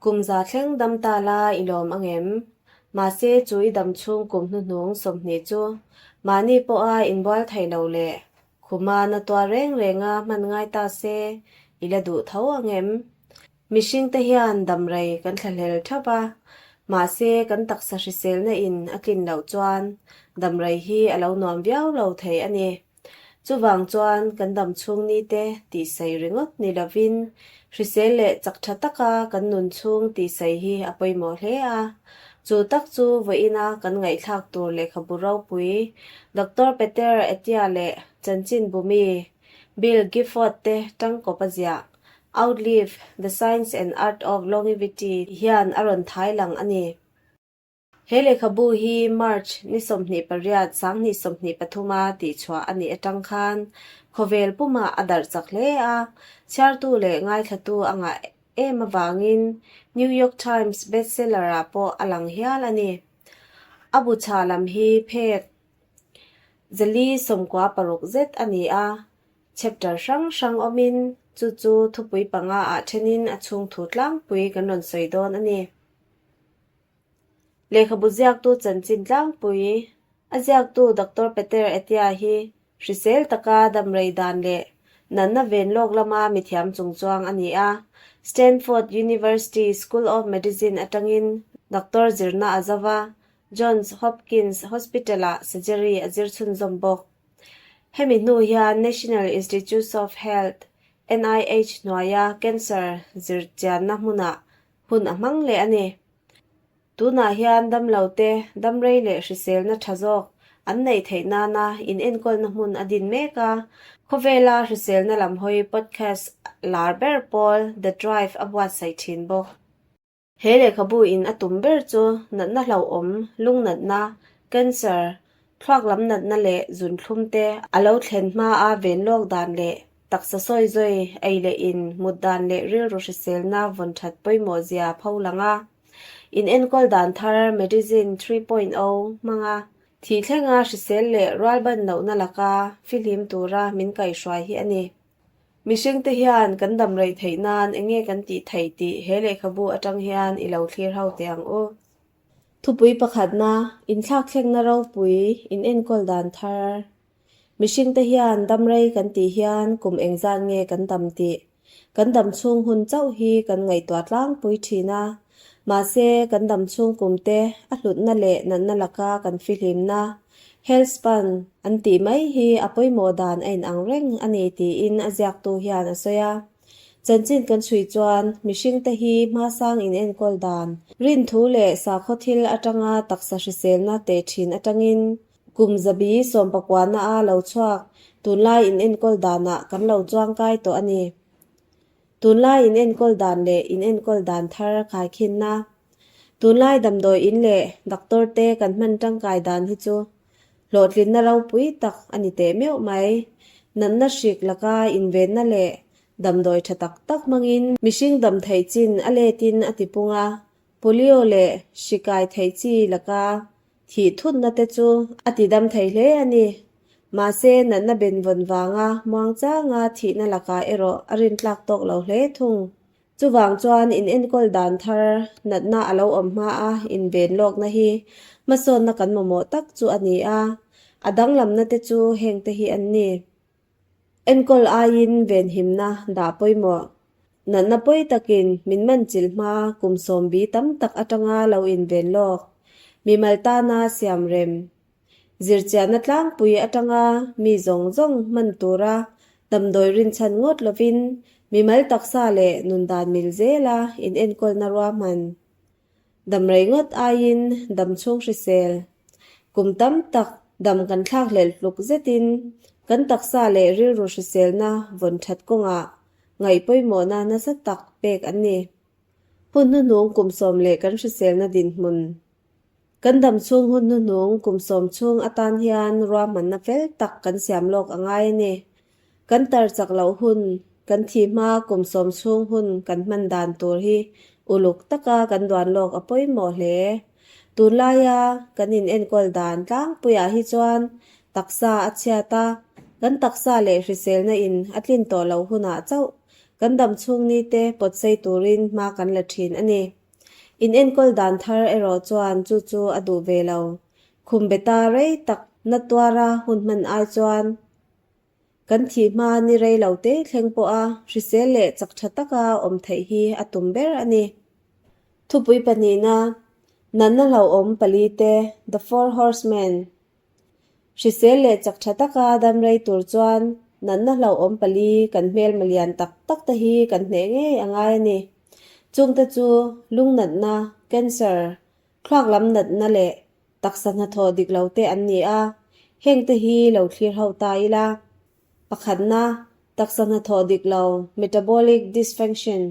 Kum za thleng dam ta la i lawm ang em? Mahse chu i dam chhung kum hnuhnung 20 chu mahni pawha inbual thei lo leh khuma na tuar reng renga hman ngai ta se i la duh tho ang em? Mihringte hian damrei kan thlahlel thap a, mahse kan taksa hriselna in a tlin loh chuan damrei hi a lo nuam viau lo thei a ni. Chuvang chuan kan dam chhung nite tihsei ringawt ni lovin hrisel leh chak tha taka kan nun chhung tihsei hi a pawimawh hle a. Chu tak chu vawiina kan ngaihthlak tur lehkhabu ropui Doctor Peter Attia leh Chanchin Bumi Bill Gifford te tangkawp a ziah Outlive, The Science and Art of Longevity hian a rawn thai lang a ni. He lehkhabu hi March ni 28, 2023 a tihchhuah a nih atang khan khawvel pumah a darh chak hle a, chhiartu leh ngaithlatu a ngah em avangin New York Times bestseller-ah pawh a lang hial a ni. A bu chhah lam hi phek 496 zet a ni a, chapter hrang hrang awmin chu chu thupui panga ah thenin a chhungthu tlangpui kan rawn sawi dawn a ni. Lehkhabu ziaktu chanchin tlangpui a ziaktu Doctor Peter Attia hi hrisel taka damrei dan leh natna ven lawk lama mithiam chungchuang a ni a. Stanford University School of Medicine atangin doctor zirna a zo va, Johns Hopkins Hospital-ah surgery a zir chhunzawm bawk. Hemi hnu hian National Institutes of Health, NIH, hnuaia cancer zirchianna hmunah Hun a hmang leh a ni. Tunah hian damlote damrei leh hriselna tha zawk an neih theih nana inenkawlna hmun a din mek a. Khawvela hriselna lam hawi podcast lar ber pawl The Drive a buatsaih thin bawk. He lehkhabu in a tum ber chu natna hlauhawm, lungnatna, cancer, thluak lam natna leh zunthlum te a lo thlen hma a ven lawk dan leh Taksa sawi zawi, ei leh in, mut dan leh rilru hriselna vawn that pawimawh zia pho lang a. In enkawl dan thar Medicine 3.0 hmanga thih thlenga hrisel leh rualban lohna laka fihlim tura min kaihhruai hi a ni. Mihringte hian kan dam rei theih nan eng nge kan tih theih tih he lehkhabu atang hian i lo thlir ho teh ang u. Thupui pakhatna, Inthlakthlengna ropui, in enkawl dan thar. Mihringte hian damrei kan tih hian kum engzat nge kan dam tih kan dam chhung hun chauh hi kan ngaihtuah tlangpui thin a. Mahse, kan dam chhung kumte a hlutna leh natna laka kan fihlimna, health span, an tih mai hi a pawimawh dan a inang reng a ni tiin a ziaktu hian a sawi a. Chanchin kan chhui chuan mihringte hi hmasang inenkawl dan, rinthu leh sakhaw thil atanga taksa hriselna teh thin atangin Kum zabi sawmpakuana a lo chhuak, tunlai inenkawl danah kan lo chuangkai tawh a ni. Tunlai inenkawl dan leh inenkawl dan thar khaikhinna. Tunlai damdawi in leh doctor te kan hman tangkai dan hi chu hlawhtlinna ropui tak a ni teh meuh mai. Natna hrik laka invenna leh damdawi tha tak tak hmangin mihring dam theih chin a letin a tipung a, polio leh hri kai theih chi laka Thih thutna te chu a ti dam thei hle a ni. Mahse, natna benvawn vanga muangchanga thihna lakah erawh a rintlak tawk lo hle thung. Chuvang chuan inenkawl dan thar natna a lo awm hma a inven lawkna hi hmasawnna kan mamawh tak chu a ni a, a danglamna te chu hengte hi an ni. Enkawl aiin venhimna dah pawimawh. Natna pawi takin min man chilh hma kum sawmbi tam tak atanga lo inven lawk. Mimal tana siam rem. Zirchiahna tlangpui atanga mi zawng zawng hman tura damdawi rinchhan ngawt lovin mimal taksa leh nundan mil zela inenkawlna ruahman. Damrei ngawt aiin dam chhung hrisel. Kum tam tak dam kan thlak hlelh tluk zetin kan taksa leh rilru hriselna vawn that kawngah ngaih pawimawhna nasa tak pek an ni. Hun hnuhnung kum sawm leh kan hriselna dinhmun. Kan dam chhung hun hnuhnung kum sawm chhung atan hian ruahmanna fel tak kan siam lawk a ngai a ni. Kan tar chak loh hun, kan thih hma kum sawm chhung hun kan hman dan tur hi uluk taka kan duan lawk a pawimawh hle. Tunlaia kan in enkawl dan tlangpuiah hi chuan taksa a chhiat a, kan taksa leh hriselna in a tlin tawh loh hunah chauh. Kan dam chhung ni te pawt sei turin hma kan la thin a ni. In enkawl dan thar erawh chuan chu chu a duh ve lo. Khum beta rei tak na tuara hun hman ai chuan kan thih hma ni rei lo te thleng pawha hrisel leh chak tha taka awm theih hi a tum ber a ni. Thupui pahnihna, Natna hlauhawm palite, The Four Horsemen, Hrisel leh chak tha taka dam rei tur chuan natna hlauhawm pali kan hmelma lian tak tak te hi kan hneh ngei a ngai a ni. Chungte chu lung natna, cancer, thluak lam natna leh taksa hnathawh dik lo te an ni a, hengte hi lo thlir ho ta ila. Pakhatna, taksa hnathawh dik lo, metabolic dysfunction.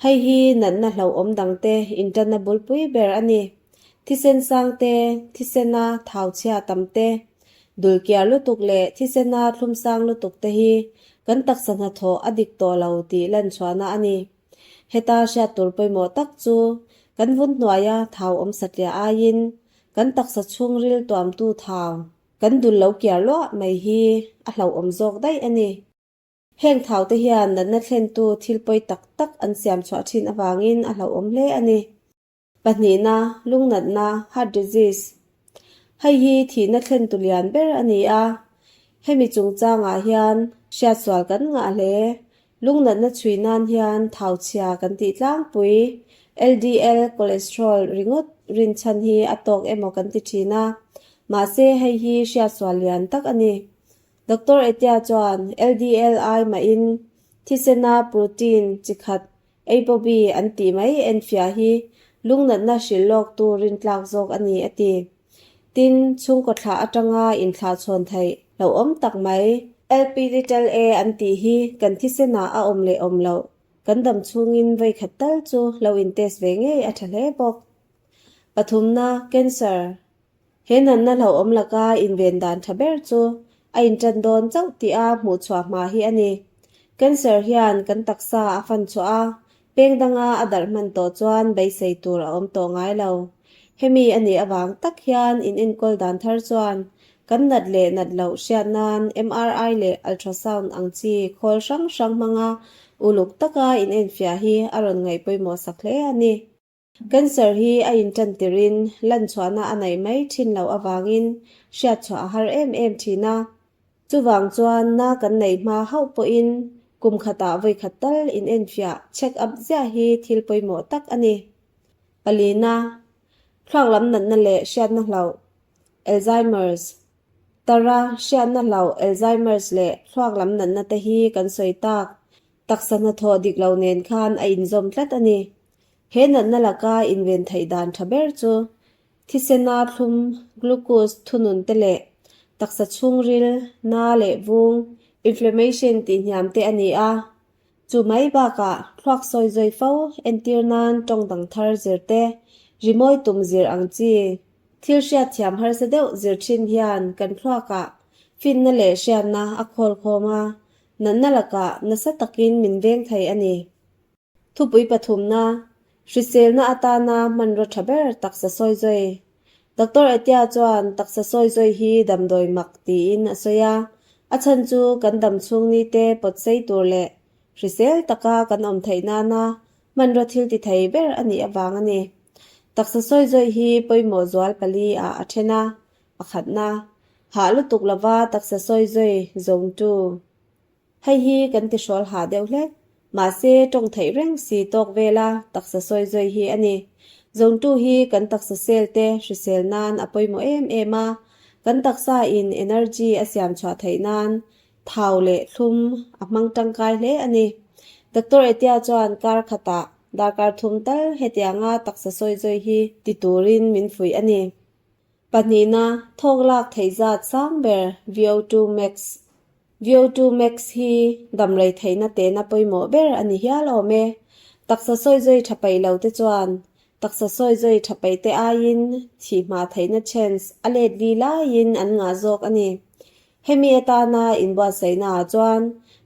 Hei hi natna hlauhawm dangte inṭanna bulpui ber a ni. Thisen sang te, thisena thau chhia tam te, dul kiar lutuk leh thisena thlum sang lutuk te hi kan taksa hnathawh a dik tawh lo tih lan chhuahna a ni. Heta hriat tur pawimawh tak chu kan vun hnuaia thau awm satliah aiin kan taksa chhungril tuamtu thau kan dul lo kiar luah mai hi a hlauhawm zawk daih a ni. Heng thau te hian natna thlentu thil pawi tak tak an siam chhuah thin avangin a hlauhawm hle a ni. Pahnihna, lungnatna, heart disease, Hei hi thihna thlentu lian ber a ni a, hemi chungchangah hian hriatsual kan ngah hle. Lungnatna chhui nan hian thau chhia kan tih tlangpui, LDL cholesterol ringawt rinchhan hi a tawk emaw kan ti thin a, mahse hei hi hriatsual lian tak a ni. Doctor Etia chuan LDL ai mahin thisena protein chi khat ApoB an tih mai enfiah hi lungnatna hrilh lawktu rintlak zawk a ni a ti. Tin, chhungkaw thlah atanga inthlahchhawn theih hlauhawm tak mai LP little a an tih hi kan thisenah a awm leh awm loh kan dam chhungin vawikhat tal chu lo in test ve ngei a tha hle bawk. Pathumna, Cancer. He natna hlauhawm laka inven dan tha ber chu a intan dawn chauh tih a hmuhchhuah hma hi a ni. Cancer hian kan taksa a fan chhuah a, peng danga a darh hman tawh chuan beisei tur a awm tawh ngai lo. Hemi a nih avang tak hian in enkawl dan thar chuan kan nat leh nat loh hriat nan MRI leh ultrasound ang chi khawl hrang hrang hmanga uluk taka inenfiah hi a rawn ngaih pawimawh sak hle a ni. Cancer hi a intan tirin lanchhuahna a neih mai thin loh avangin hriatchhuah a har em em thin a. Chuvang chuan na kan neih hma hauh pawhin kum khatah vawi khat tal inenfiah, check up, ziah hi thil pawimawh tak a ni. Palina, Thluak lam natna leh hriatna hlauh, Alzheimer's, Tara, hriatna hlauh, Alzheimer's leh thluak lam natna te hi kan sawi tak. Taksa hnathawh dik lo nen khan a inzawm tlat a ni. He natna laka inven theih dan tha ber chu thisena thlum, glucose, thunun te leh taksa chhungril, na leh vung, inflammation, tih hniam te a ni a. Chu mai bakah thluak sawi zawi fo entir nan tawng dang thar zir te, rimawi tum zir ang chi, thil hriatthiam harsa deuh zir thin hian kan thluakah finna leh hriatna a khawl khawm a, natna lakah nasa takin min veng thei a ni. Thupui pathumna, Hriselna atana hmanraw tha ber taksa sawi zawi. Doctor Etia chuan taksa sawi zawi hi damdawi mak tiin a sawi a, a chhan chu kan dam chhung ni te pawt sei tur leh hrisel taka kan awm theih nana hmanraw thil ti thei ber a nih avang a ni. Taksa sawi zawi hi pawimawh zual pali ah a then a, pakhatna, hah lutuk lova taksa sawi zawi zawngtu. Hei hi kan ti hrawl hah deuh hlek. Mahse, tawng theih reng si tawk vela taksa sawi zawi hi a ni. Zawngtu hi kan taksa cell te hrisel nan a pawimawh em em a, kan taksa in energy a siam chhuah theih nan thau leh thlum a hmang tangkai hle a ni. Doctor Etia chuan kar khatah darkar thum tal hetianga taksa sawi zawi hi ti turin min fuih a ni. Pahnihna, thawk lak theih zat sang ber VO2 max. VO2 max hi damrei theihna tehna pawimawh ber a ni hial awm e. Taksa sawi zawi tha peih lo te chuan taksa sawi zawi tha peih te aiin thih hma theihna chance a let li laiin an ngah zawk a ni. Hemi atana inbuatsaihna ah chuan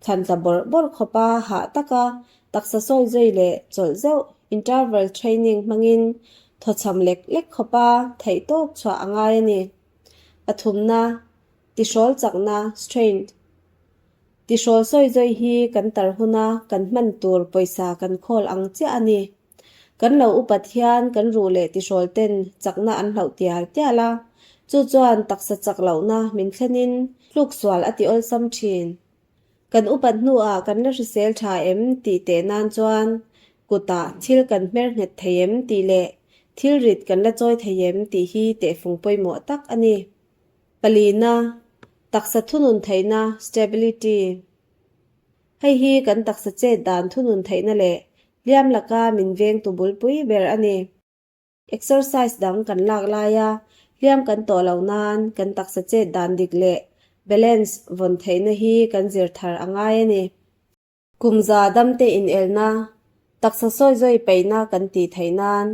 thlan tla bawrh bawrh khawpa hah taka taksa sawi zawi leh chawlh zeuh interval training hmangin thawchham lek lek khawpa theihtawp chhuah a ngai a ni. Pathumna, Tihrawl chakna, strength. Tihrawl sawi zawi hi kan tar huna kan hman tur pawisa kan khawl ang chiah a ni. Kan lo upat hian kan ruh leh tihrawl ten chakna an hlauh tial tial a, chu chuan taksa chak lohna min thlenin tluk sual a ti awlsam thin. Kan upat hnuah kan la hrisel tha em tih teh nan chuan kutah thil kan hmer nghet thei em tih leh thil rit kan la chawi thei em tih hi tehfung pawimawh tak a ni. Palina, taksa thunun theihna, stability. Hei hi kan taksa chet dan thunun theihna leh hliam laka min vengtu bulpui ber a ni. Exercise dang kan lak laia hliam kan tawh loh nan kan taksa chet dan dik leh balance vawn theihna hi kan zir thar a ngai a ni. Kum za damte inelna, taksa sawi zawi peihna kan tih theih nan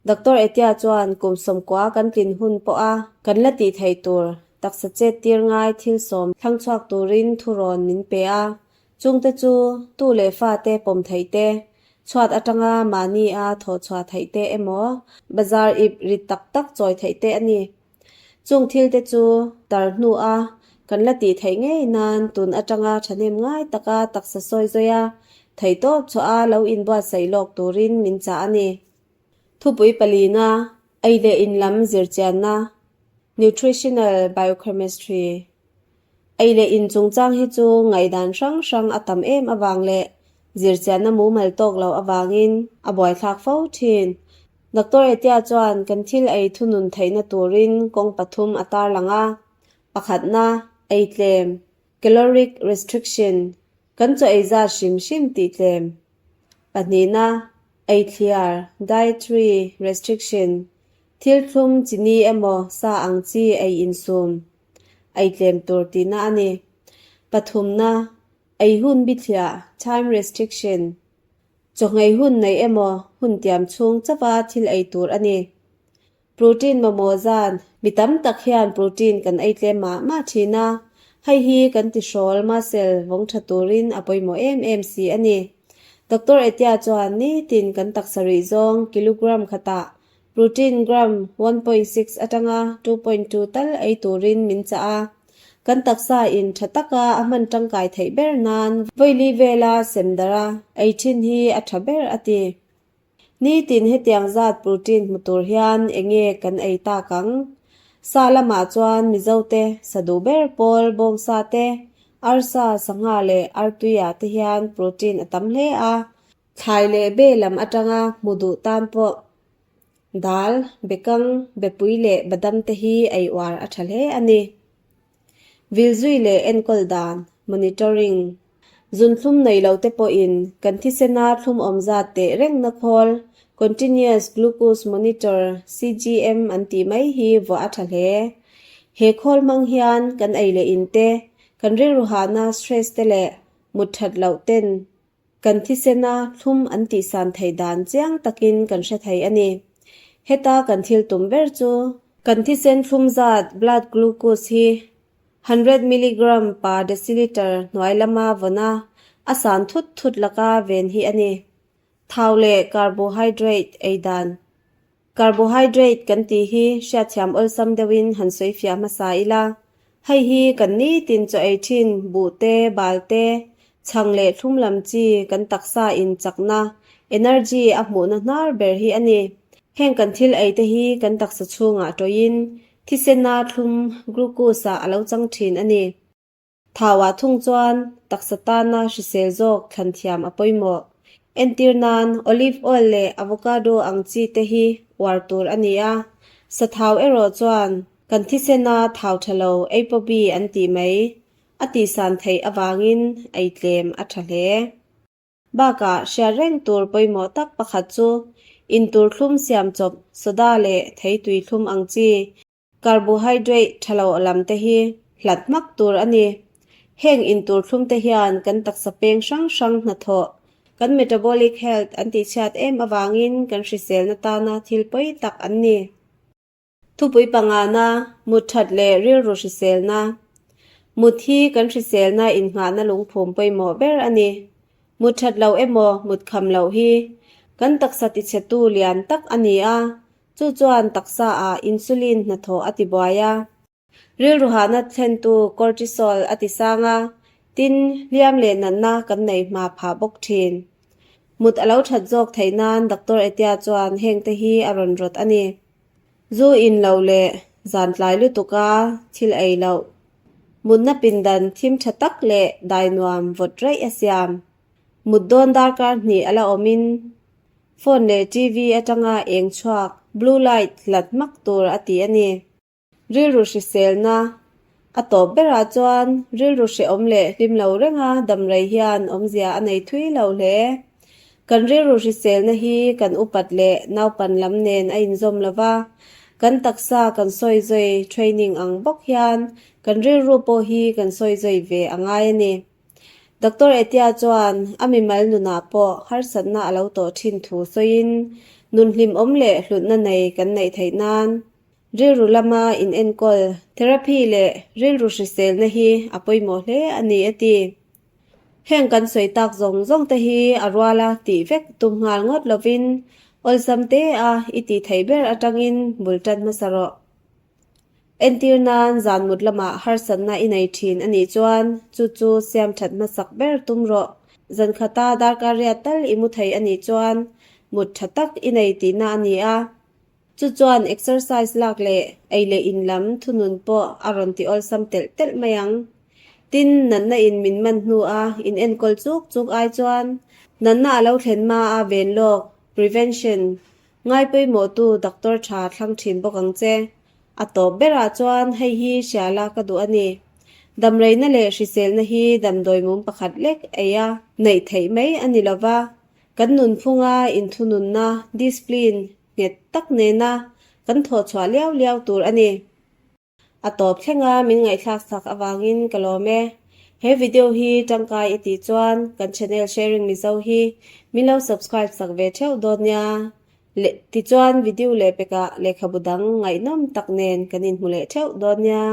Doctor Etia chuan kum sawmkua kan tlin hun pawha kan la tih theih tur taksa chet tir ngai thil sawm thlang chhuak turin thurawn min pe a, chungte chu tu leh fate pawm theih te, chhuat atanga mahni a thawh chhuah theih te emaw bazar ip rit tak tak chawi theih te a ni. Chung thil te chu tar hnu a kan la tih theih ngei nan tun atanga thahnem ngai taka taksa sawi zawi a, theihtawp chhuah a lo inbuatsaih lawk turin min chah a ni. Thupui palina, ei leh in lam zirchianna, Nutritional Biochemistry, Ei leh in chungchang hi chu ngaihdan hrang hrang a tam em avang leh zirchianna mumal tawk lo avangin a buaithlak fo thin. Doctor Etia chuan kan thil ei thunun theihna turin kawng pathum a tarlang a, pakhatna, ei tlem, caloric restriction, kan chaw ei zat hrim hrim tih tlem, pahnihna, ei thliar, dietary restriction, thil thlum chini emaw sa ang chi ei insum, ei tlem tur tihna a ni. Pathumna, ei hun bithliah, time restriction, Chawhngei hun neih emaw hun tiam chhung chauha thil ei tur a ni. Protein mamawh zan, Mi tam tak hian protein kan ei tlem mah mah thin a, hei hi kan tihrawl, muscle, vawng tha turin a pawimawh em em si a ni. Doctor Etia chuan nitin kan taksa rih zawng kilogram khatah Protein gram 1.6 atanga 2.2 tal ei turin min chah a, kan taksa in tha taka a hman tangkai theih ber nan vawili vela sem darh a ei thin hi a tha ber a ti. Nitin hetiang zat protein hmu tur hian enge kan ei tak ang? Sa lamah chuan Mizote sa duh ber pawl bawngsa te, arsa, sangha leh artuiah te hian protein a tam hle a, Thlai leh be lam atanga hmu duh tan pawh dal, bekang, bepui leh badam te hi ei uar a tha hle a ni. Vilzui leh enkawl dan, monitoring, Zunthlum nei lo te pawhin kan thisena thlum awm zat teh rengna khawl, Continuous Glucose Monitor, CGM, an tih mai hi vuah a tha hle. He khawl hmang hian kan ei leh in te, kan rilru hahna, stress, te leh mut that loh ten Kan thisena thlum an tihsan theih dan chiang takin kan hre thei a ni. Heta kan thil tum ber chu kan thisen thlum zat, blood glucose, hi hundred milligram per deciliter hnuai lama vawn a, a san thut thut laka ven hi a ni. Thau leh carbohydrate ei dan. Carbohydrate kan tih hi hriatthiam awlsam deuhin han sawi fiah hmasa ila, hei hi kan nitin chaw ei thin buh te, bal te, chhang leh thlum lam chi kan taksa in chakna, energy, a hmuhna hnar ber hi a ni. Heng kan thil ei te hi kan taksa chhungah tawhin thisena thlum, glucose, ah a lo chang thin a ni. Thauah thung chuan taksa tana hrisel zawk thlan thiam a pawimawh. Entir nan, olive oil leh avocado ang chi te hi uar tur a ni a, sa thau erawh chuan kan thisena thau tha lo ei pawh bi an tih mai a tihsan theih avangin ei tlem a tha hle. Bakah, hriat reng tur pawimawh tak pakhat chu intur thlum siam chawp soda leh theitui thlum ang chi Carbohydrate tha lo lam te hi hlat hmak tur a ni. Heng intur thlum te hian kan taksa peng hrang hrang hnathawh, kan metabolic health an tihchhiat em avangin kan hriselna tana thil pawi tak an ni. Thupui pangana, mut that leh rilru hriselna. Mut hi kan hriselna innghahna lungphum pawimawh ber a ni. Mut that loh emaw mut kham loh hi kan taksa tichhetu lian tak a ni a, Chu chuan taksa ah insulin hnathawh a ti buai a, rilru hahna thlentu cortisol a ti sang a, Tin, hliam leh natna kan nei hma phah bawk thin. Mut a lo that zawk theih nan Doctor Etia chuan hengte hi a rawn rawt a ni. Zu in lo leh zan tlai lutuka thil ei loh. Mutna pindan thim tha tak leh dai nuam vawt raih a siam. Mut dawn darkar hnih a la awmin phone leh TV atanga eng chhuak blue light hlat hmak tur a ti a ni. Rilru hriselna a tawp berah chuan rilru hrehawm leh hlim lo renga damrei hian awmzia a nei thui lo hle. Kan rilru hriselna hi kan upat leh naupan lam nen a inzawm lo va, kan taksa kan sawi zawi training ang bawk hian kan rilru pawh hi kan sawi zawi ve a ngai a ni. Doctor Etia chuan a mimal nunah pawh harsatna a lo tawh thin thu sawiin nun hlimawm leh hlutna nei kan neih theih nan Rilru lama inenkawl, therapy, leh rilru hriselna hi a pawimawh hle a ni a ti. Heng kan sawi tak zawng zawng te hi a ruala tih vek tum nghal ngawt lovin awlsam te a i tih theih ber atangin bul tan hmasa rawh. Entir nan zan mut lamah harsatna i nei thin a nih chuan chu chu siam that hmasak ber tum rawh. Zan khata darkar riat tal i mu thei a nih chuan mut tha tak i nei tihna a ni a. Chu chuan exercise lak leh ei leh in lam thunun pawh a rawn ti awlsam telh telh mai ang. Tin, natna in min man hnu a in enkawl chuk chuk ai chuan natna a lo thlen hma a ven lawk, prevention, ngai pawimawhtu doctor tha thlang thin bawk ang che. A tawp berah chuan hei hi hriala ka duh a ni. Damreina leh hriselna hi damdawi mum pakhat lek ei a neih theih mai a ni lova, kan nunphunga inthununna, discipline, nghet tak nena kan thawh chhuah liau liau tur a ni. A tawp thlenga min ngaihthlak sak avangin ka lawm e. He video hi tangkai i tih chuan kan channel Sharing Mizo hi min lo subscribe sak ve theuh dawn nia. Leh tichuan video leh pekah lehkhabu dang ngaihnawm tak nen kan inhmu leh theuh dawn nia.